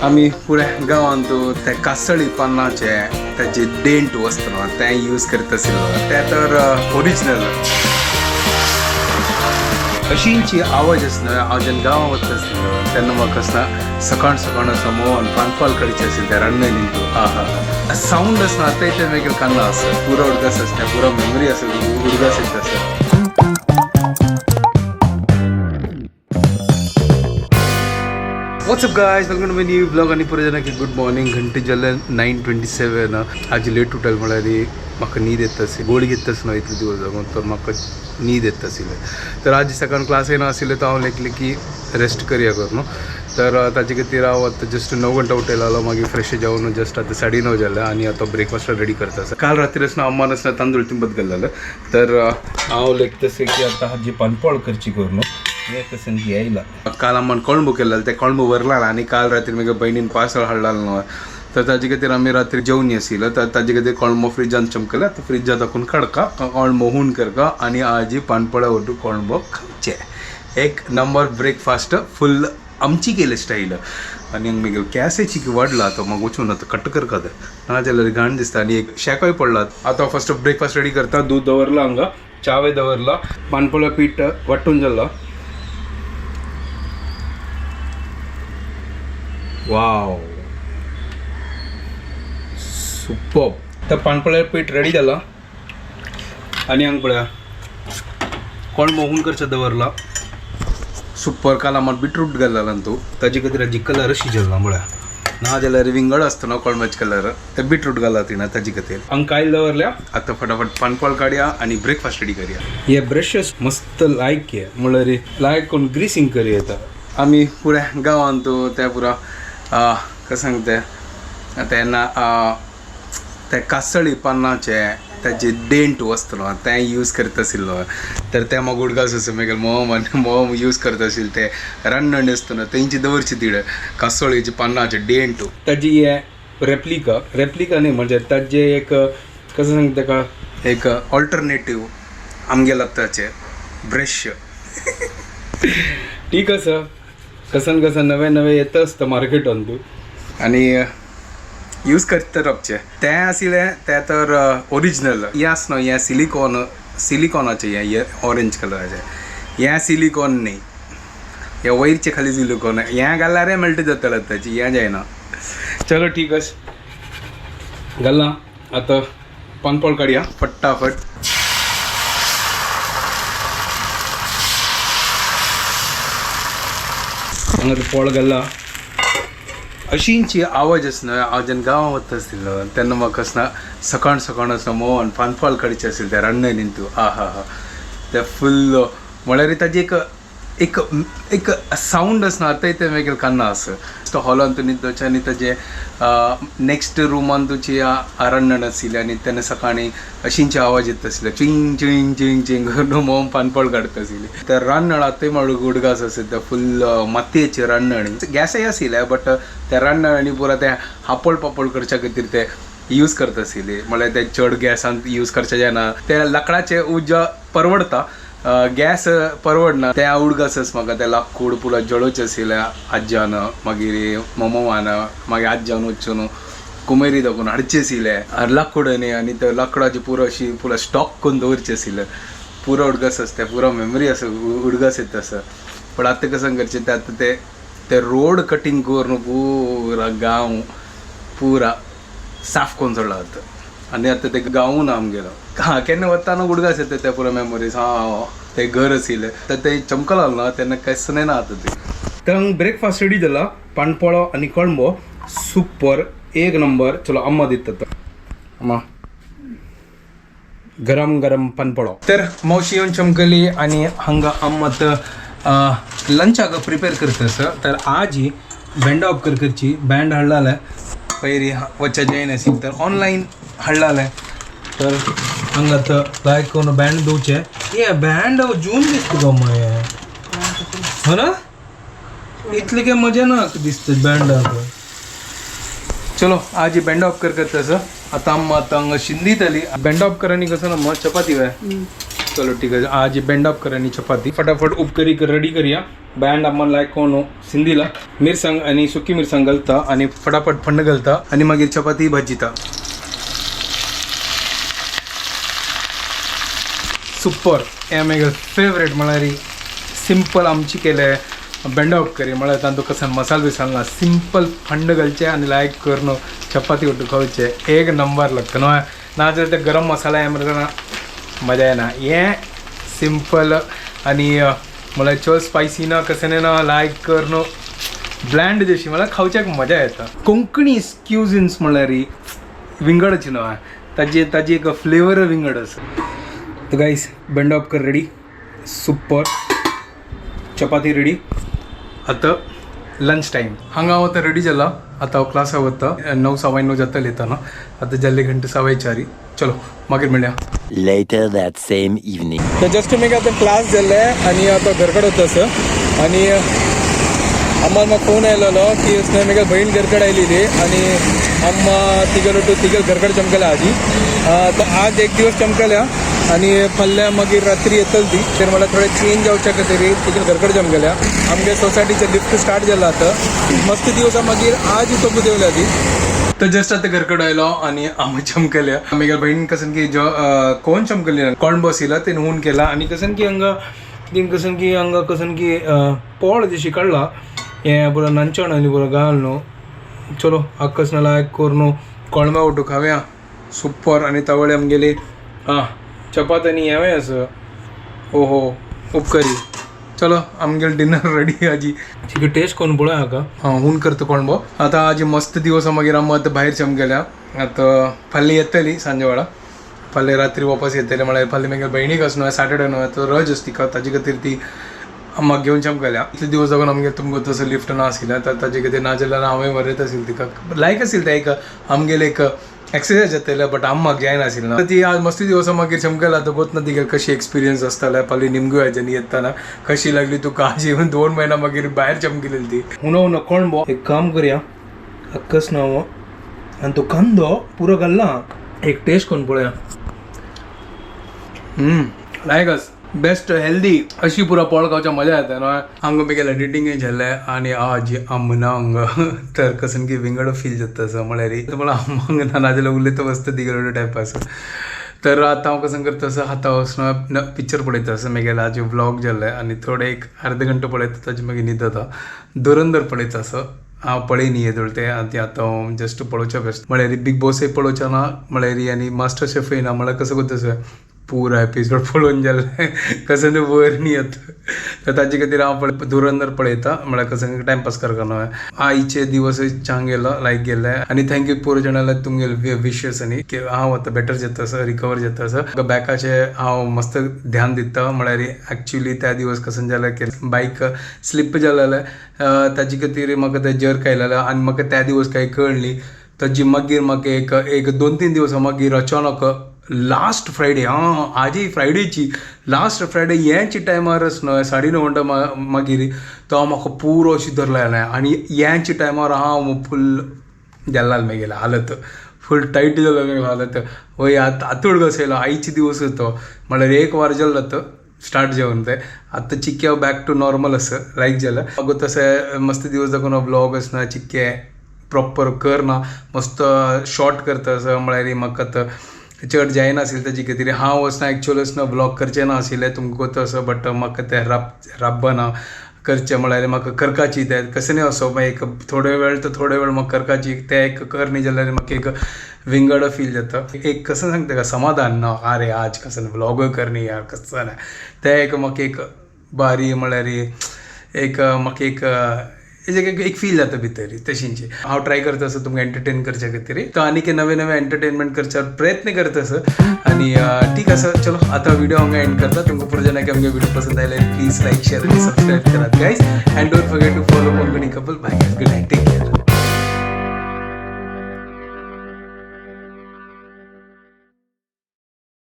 आमी पुऱ्या गांवांत ते कासळी पानाचे ताचे डेंट वस्त्र ते यूज करता आशिल्लो ते तर ओरिजिनल अशींची आवाज आसना. हांव जेन्ना गांवां वता आशिल्लो तेन्ना म्हाका आसना सकाळ सकाळ असो मोहन पानपाल कडचे आशिल्ले त्या रान्नांनी आहा सावंड आसना आतां ते मागीर कान्ना आसा पुरो उडगास आसता पुरो मेमरी आसा उडगास येता आसा. What's up guys, welcome to my new vlog. आणि पुरे जाणांक गुड मॉर्निंग. घंटे जाले 9:27. आज लेट उठल म्हळ्यार म्हाका न्हीद येता आसली, गोळी घेतस न्हय इतले दिवस जावन तर म्हाका न्हीद येता आशिल्लें. तर आज सकाळ क्लास येना आशिल्लें तर हांव लेखलें की रेस्ट करया करून. तर ताजे खातीर हांव आतां जस्ट 9 घंटा उठयलो, मागीर फ्रेश जावन जस्ट आतां 9:30 जालें आनी आतां ब्रेकफास्ट रेडी करता आसा. काल रात्री आसतना अम्मान आसतना तांदूळ तिंबत घाल्लें. तर हांव लेखता की आतां हाजी पानपोळ करची करून हे कसन येयला. काल अम्मान कोळंबू केल्लो ते कोळंबू व्हरला आनी काल रात्री म्हगे भयणीन पार्सल हाडला न्हू तर ताजे खातीर आमी रात्री जेवणी आशिल्लो. तर ताजे खातीर कोळंबो फ्रिजान चमकला तर फ्रिजांत दाखोवन काडका कोळंबो हून करका आनी आजी पानपोळ्या वटू कोळंबो खावचे. एक नंबर ब्रेकफास्ट फुल आमची केले स्टायल. आनी मागीर कॅसेची वाडला तो मागीर वचून आतां कट करका ते ना जाल्यार घाण दिसता. आनी एक शेकोय पडला. आतां फर्स्ट ब्रेकफास्ट रेडी करता. दूद दवरला हांगा, चावे दवरला, पानपोळ्या पीठ वांटून जाल्ला. Wow super. तर पानपोळ्या पीठ रेडी जाला आनी हांगा पळया कोळंबो हून करचें दवरला. सुपर. काल आम्हाला बीटरूट घालला तूं ताजे खातीर हाजी कलर अशी जाल्ला म्हळ्यार ना जाल्यार विंगड आसता न्हू कोळंब्याचे कलर ते बीटरूट घाला तिणें ताजे खातीर. हांगा कायल दवरल्या. आतां फटाफट पानपोळ काडया आनी ब्रेकफास्ट रेडी करया. हे ब्रशस मस्त लायक हे म्हळ्यार लायक कोण ग्रिसींग करी येता. आमी पुऱ्या गांवांत त्या पुरा कशें सांगता तें तेन्ना ते कासळी पानाचे ताचे डेंट वस्त्र ते यूज करता आशिल्लो. तर ते म्हाका उडगास आसा मागीर मोम आनी मोम यूज करता आशिल्ले ते रान्नणी आसतना तेंची दवरची तिड कासोळीचे पानाचे डेंट ताजी हे रेप्लिका रेप्लिका न्ही म्हणजे ताजे एक कसं सांगता ताका एक ऑल्टरनेटीव आमगेले आतांचे ब्रश. ठीक आसा. कसन कसन नवे नवे येता आसता मार्केटान तूं आनी यूज करता रावचें. तें आशिल्लें तें तर ओरिजिनल हें आसना. हें सिलिकॉन सिलिकॉनाचें हें ऑरेंज कलराचें हें सिलिकॉन न्ही, हें वयरचें खाली सिलिकॉन. हें घाल्यार मेल्ट जातालें ताचें, हें जायना. चलो ठीक आसा घालां. आतां पानपोळ काडया फटाफट. हांगा पोळ घाला. अशींची आवाज आसना. हांव जेन्ना गांवां वता आशिल्लो तेन्ना म्हाका आसना सकाळ सकाळ असो मोहन पानपाल कडचे आशिल्ले त्या रान्नांनी तूं आहा हा ते फुल्ल म्हळ्यार ताजी एक एक एक सावंड आसना आतां ते मागीर कान्ना आसा. तो हॉलान तूं न्हिदचें आनी ताजे नेक्स्ट रुमान तुजी रान्नण आशिल्ली आनी तेन्ना सकाळीं अशींचे आवाज येता आशिल्ले चिंग चिंग चिंग चिंग करून मोम पानपळ काडटा आशिल्ली. तर रान्नण आतांय म्हाका उडगास आसा ते फुल्ल मातयेचे रान्नणी. गॅसय आशिल्ले बट त्या रान्नणी पुरा ते हापळ पापळ करच्या खातीर ते यूज करता आशिल्ली. म्हळ्यार ते चड गॅसान यूज करचें जायना, ते लांकडाचें उजो परवडता, गॅस परवडना. ते उडगास आसा म्हाका. ते लाकूड पुरा जळोवचें आशिल्लें आज्यान, मागीर मममान, मागीर आज्यान वचून कुमेरी दाखोवन हाडचें आशिल्लें लाकूड न्ही. आनी ते लाकडाची पुरो अशी पुरो स्टॉक करून दवरचें आशिल्लें. पुरो उडगास आसा ते पुरो मेमरी आसा उडगास येता आसा. पण आतां कसं करचें ते आतां ते ते रोड कटींग करून पुरा गांव पुरा साफ करून सोडला आतां. आनी आतां ते गांवू ना आमगेलो. हां केन्ना वता न्हू उडगास येता ते पुरो मेमरीज. हां ते घर आशिल्लें तर ते चमकलाल ना तेन्ना कांयच ना आतां ते. तर ब्रेकफास्ट रेडी जाला. पानपोळो आनी कोळंबो सुपर एक नंबर. चलो अम्मा दिता आतां. अम्मा गरम गरम पानपोळो. तर मावशी येवन चमकली आनी हांगा अम्मा आतां लंचाक प्रिपेर करता आसा. तर आजी बँड ऑफ करची बँड हाडलाले पयरी वच्चा जायना आशिल्लें तर ऑनलायन हाडलाले. तर हांगा आतां लायक करून बँड दिवचें. हे बँड जून दिसता गो मगे हो ना, इतली काय मजा ना दिसता बँडाक. चलो आज बँड ऑफ कर करता आसा. आतां अम्मा आतां हांगा शिंदीतली बँड ऑफ कर आनी कसो ना मग चपाती वय. चलो ठीक आहे. आज बँड ऑफ कर आनी चपाती फटाफट उपकरी रेडी करया. बँड अम्मान लायक कोण सिंधीला मिरसांग आणि सुकी मिरसांग घालता आणि फटाफट फंड घालता आणि मागीर चपाती भाजीता. सुपर हे मागीर फेवरेट म्हळ्यार सिंपल आमची केले बेंडो करी म्हळ्यार तांतूत कसं मसाल बिसाल ना, सिंपल फंड घालचे आणि लायक करून चपाती उठू खावचे, एक नंबर लागतं न्हय. ना जाल्यार ते गरम मसाला हे मरे मजा येना. हें सिंपल आणि म्हळ्यार चड स्पायसी ना कशें ना लायक करून ब्लँड जशी म्हळ्यार खावच्याक मजा येता. कोंकणी क्युझिन्स म्हळ्यार विंगडच न्हय, ताजी ताजी एक फ्लेवर विंगड आसा. तर गाईस बेंडो कर रेडी, सुपर चपाती रेडी. आता लंच टाईम. हांगा हांव आतां रेडी जाला. आतां हांव क्लासा वता. 9 9:15 जातले येताना. आतां जाल्ले घंटे 4:15. चलो मागीर मेळया. Later that same evening. तर जस्ट मी आतां क्लास जाल्ले आनी आतां घरकड वता सर. आनी अम्मान म्हाका फोन आयलेलो की उसने म्हगे बहीण घरकड आयलेली आनी अम्मा तिगेलो टू तिगेल घरकड चमकल्या आजी. तर आज एक दिवस चमकल्या आनी फाल्यां मागीर रात्री येतली ती. तर मला थोडें चेंज जावच्या खातीर तिगेल घरकड चमकल्या. आमगे सोसायटीचे लिफ्ट स्टार्ट जाला आतां मस्त दिवसा मागीर आज तोपू देवल्या ती. तर जस्ट आता घरकड आयलो आणि आम्ही चमकल्या. आमगे बहीण कसं की जो कोण चमकली कोण बसिला ते हून केला आणि कसं की हांगा तीन कसं की हांगा कसं की पोळ जशी काडला हें बरो नांचण आनी बरो घाल न्हू. चलो आक्कस लायक करून कोळंबा उठू खावया सुपर. आनी तावळी आमगेली आं चपात आनी हेंवूय आसा. ओहो उपकरी. चलो आमगेले डिनर रेडी. आजी चिकन टेस्ट करून पळोवया हाका. हां हून करता कोळंबो. आतां आजी मस्त दिवस मागीर आमी आतां भायर चमकेल्या. आतां फाल्यां येतली सांजे वेळा, फाल्यां रात्री वापस येतले. म्हळ्यार फाल्यां मागीर भयणीक आसा न्हू, सॅटर्डे न्हू, आतां रज आसा तिका, ताजे खातीर ती आम्हाक घेवन चमकल्या. इतले दिवस जावन आमगेर तुमकां तसो लिफ्ट ना आशिल्लें, आतां ताजे खातीर नाजाल्यार हांवें व्हरत आशिल्लें तिका. लायक आशिल्लें तें एक आमगेलें एक एक्सरसाइज जाताले, बट आम्माक जायनाशिल्लें. आतां ती आज मस्ती दिवसा मागीर चमकला. आतां गोत ना तिगेल कशी एक्सपिरियन्स आसताले. फाल्यां निमगो हेज्यानी येतना कशी लागली तुका आज येवन 2 म्हयना मागीर भायर चमकिलेली ती. हुनो हुनो कोळंबो. एक काम करया, अक्कस ना हो आनी तो कांदो पुरो घालना, एक टेस्ट करून पळोवया. लायक बेस्ट हेल्दी अशी पुरा पोळ खावच्या मजा येता न्हू. हांगा मागीर एडिटींगय जालें आनी आज आमना हांगा तर कसं की विंगड फील जाता असं म्हळ्यार तुम्हाला हांगा ना नाजाल्यार उलयता बसता तिगेलो टायप आसा. तर आतां हांव कसं करता असं हाता वचून पिक्चर पळयता असं. मागीर आज व्लॉग जाल्ले आनी थोडे एक अर्द घंटो पळयता, ताजे मागीर न्हीद जाता. धुरंदर पळयता असो हांव पळयनी येदोळ तें. आनी आतां हांव जस्ट पळोवच्या बेस्ट म्हळ्यार बिग बॉसय पळोवचें ना म्हळ्यार आनी मास्टर शेफय ना. म्हळ्यार कसं करता तसं पुरा एपिसोड पळोवन जाल्लें कसं न्हू वयर न्ही येता. तर ताजे खातीर हांव पळय धुरंदर पळयता, म्हळ्यार कसं टायमपास करता न्हू. आयचे दिवसय चांग गेलो, लायक गेले आनी thank you पुरो जाणां तुमगेले विशस आनी की हांव आतां बेटर जाता आसा, रिकवर जाता आसा. बॅकाचे हांव मस्त ध्यान दिता. म्हळ्यार एक्चुली त्या दिवस कसं जालें की बायक स्लिप जालेलें, ताजे खातीर म्हाका तें जर्क आयलेलें आनी म्हाका त्या दिवस कांय कळ्ळी. ताजी मागीर म्हाका एक एक 2-3 दिवसां मागीर अचानक लास्ट फ्रायडे, हां आजी फ्रायडेची लास्ट फ्रायडे हेच टायमारच न्हय 9:30 म्हणटा मागीर तो म्हाका पुरो अशी धरलेलें आनी हेच टायमार हांव फूल जाल्ला मागीर हालत फूल टायट जालो मागीर हालत वय आतूड कसो येयलो. आयचे दिवस तो म्हळ्यार एक वर जाल्लो तो स्टार्ट जावन ते आतां चिक्के हांव बॅक टू नॉर्मल आसा, लायक जालें. अगो तशें मस्त दिवस दाखोवन व्लॉग आसना चिक्के प्रॉपर करना, मस्त शॉर्ट करता आसा. म्हळ्यार म्हाका आतां चड जायनाशिल्लें ताजे खातीर हांव वचना एक्चुअल वचना व्लॉग करचें नाशिल्लें तुमकां गोत आसा, बट म्हाका तें राबना करचें म्हळ्यार म्हाका करकाची तें कशें न्ही असो मागीर एक थोडो वेळ तर थोडो वेळ म्हाका करकाची तें एक कर न्ही जाल्यार म्हाका एक विंगड फील जाता. एक कसं सांगता का समाधान ना, अरे आज कसं व्लॉग कर न्ही यार कसं ना तें एक म्हाका एक बारी म्हळ्यार एक म्हाका एक एक फील जाता भितर तशींची. हांव ट्राय करता आसा तुमकां एंटरटेन करच्या खातीर. तो आनीक नवे नवे एंटरटेनमेंट करच्या प्रयत्न करता आसा. आनी ठीक आसा, चलो आतां व्हिडिओ हांगा एंड करता. तुमकां पुरो जाणांक आमगे व्हिडिओ पसंद आयले प्लीज लायक, शेअर आनी सबस्क्रायब करात guys, and don't forget to follow Konkani couple. Bye guys, good night, take care.